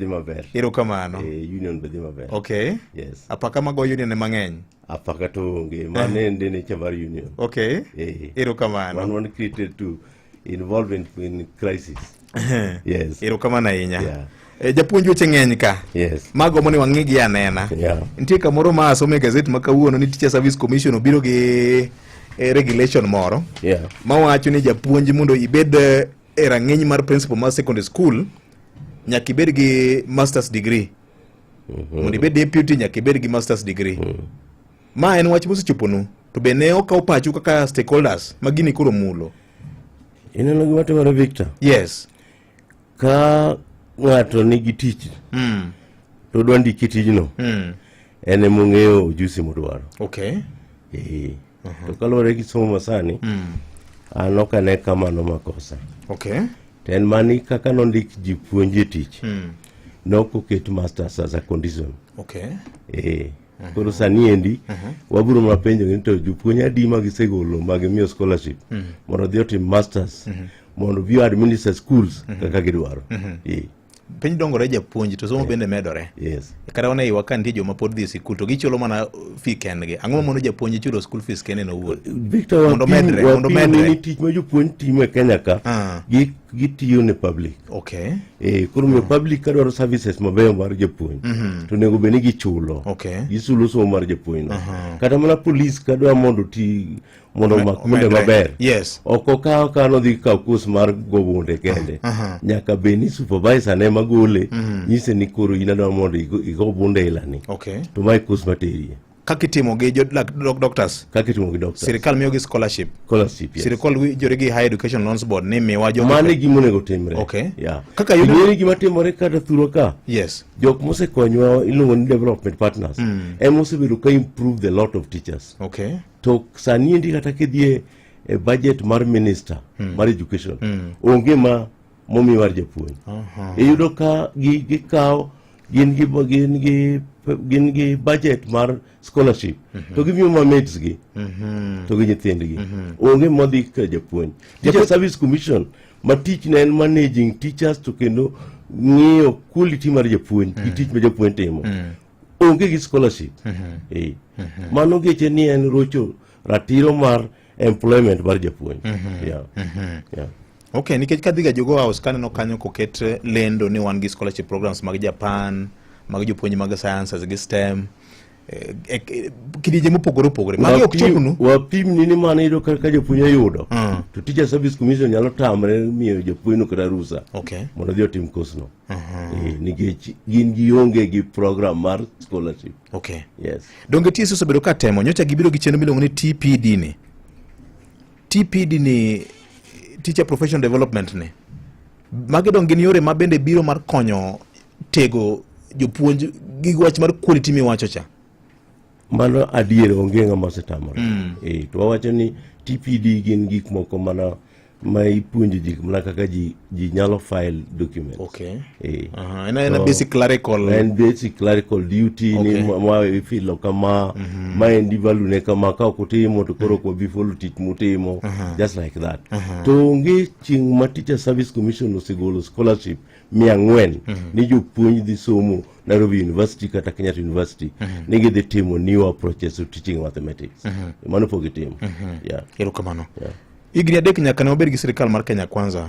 Dhi maber. Erokamano. Union be dhi maber. Okay. Yes. Apaka mago union ema ng'eny. Apaka to onge. Mano en the nature mar union. Okay. Erokamano. Wan created to involve in crisis. Yes. Erokamano ahinya. Yeah. Japuonj, weche ng'eny ka. Yes. Mago ni wang'i gi anena. Nitie kamoro ma asomo e gazet ma kawuono ni Teacher Service Commission obiro gi regulation moro mawacho ni japuonj mondo ibed e rang'iny mar principal mar secondary school nyaka ibed gi masters degree. Mondo ibed deputy nyaka ibed gi masters degree. Ma en wach mosechoponu to be ne okaw pachu kaka stakeholders ma gini koro mulo? Ineno gima timore, Victor? Yes. Ka ng'ato nigi tich to odwa ndiki tijno, en ema ong'eyo ujuzi modwaro. To kaluwore gi somo masani, an ok ane ka mano makosa. To en mani kaka nondik ji puonj e tich, nok oket masters as a condition. Koro sani endi wabiro mana penjo ni to jopuonj adi ma gisegolo ma gimiyo scholarship mondo odhi otim masters, mondo obi administer schools kaka gidwaro. Piny dongore, japuonj, to somo bende medore. Kata wana iwa ka nitie joma pod dhi e sikul to gichulo mana fee kendgi. Ang'o mamono japuonj chulo school fees kende en owuon? Victor, Mondo medre, mondo wapim medre. ni tich ma jopuonj timo e Kenya ka, gitiyo ne public. Koro miyo public ka dwaro services mabeyo mar japuonj, to onego bed ni gichulo. Gisulo somo mar japuonj no. Kata mana police ka dwa mondo ti mondo omak bunde Omedre. maber. Ok okaw ka nodhi kaw course mar go bunde kende. Nyaka bed ni supervisor ne magole nyise ni koro in adwa mondo igo bunde ilani. To mae course materie. Kaka itimo gi jo doctors. Kaka itimo gi doctors. Sirikal miyogi scholarship. Scholarship, yes. Sirikal winjore gi Higher Education Loans Board ni miwa jogi. Mano e gima onego timre. Kaka yudo- Ing'eyo ni gima timore kata thurwa ka? Yes. Jok mosekonywa iluongo ni development partners ema osebedo ka improve the lot of teachers. To sani endi kata kidhi e budget mar minister mar education, onge ma momi mar japuonj. Iyudo ka gikawo gin gi budget mar scholarship to gimiyo ma mates gi to gi nyithindgi, onge modhi ka japuonj. Teacher Service Commission ma tich ne en managing teachers to kendo ng'iyo quality mar japuonj gi tich ma japuonj timo, onge gi scholarship. Mano geche ni en rocho ratiro mar employment mar japuonj. Yeah. Okay, nikech kadhi ga Jogo House kaneno kanyo koket lendo ni wan gi scholarship programs mag Japan, mag jopuonj mag sciences gi STEM, kidienje mopogore opogore. Magi ok chopnu? Wapimni ni mano iyudo ka japuonj oyudo to Teacher Service Commission nyalo tamre miyo japuonjno kata rusa mondo odhi otim course no. Nikech gin gionge gi program mar scholarship. Yes. Donge TSC osebedo ka temo? Nyocha gibiro gi chenro miluongo ni TPD ni. TPD ni Teacher Professional Development ni. Magi dong gin yore ma bende biro mar konyo tego jopuonj gi wach mar quality miwacho cha. Mano adier, onge ng'ama osetamore. To wawacho ni TPD gin gik moko mana ma ipuonjo ji mana kaka ji nyalo file documents. Aha, en a basic clerical. En basic clerical duty ni ma ifilo kama, ma endi value ne kama, ka ok utimo to koro ok wabi follow tich mutimo, just like that. To onge chieng' ma Teacher Service Commission osegolo scholarship 400 ni jopuonj dhi somo Nairobi University kata Kenyatta University ni gidhi timo new approaches to teaching mathematics. Mano pok gitimo. Yeah. Erokamano. Yeah. Higni 3 nyaka ne wabed gi sirikal mar Kenya Kwanza.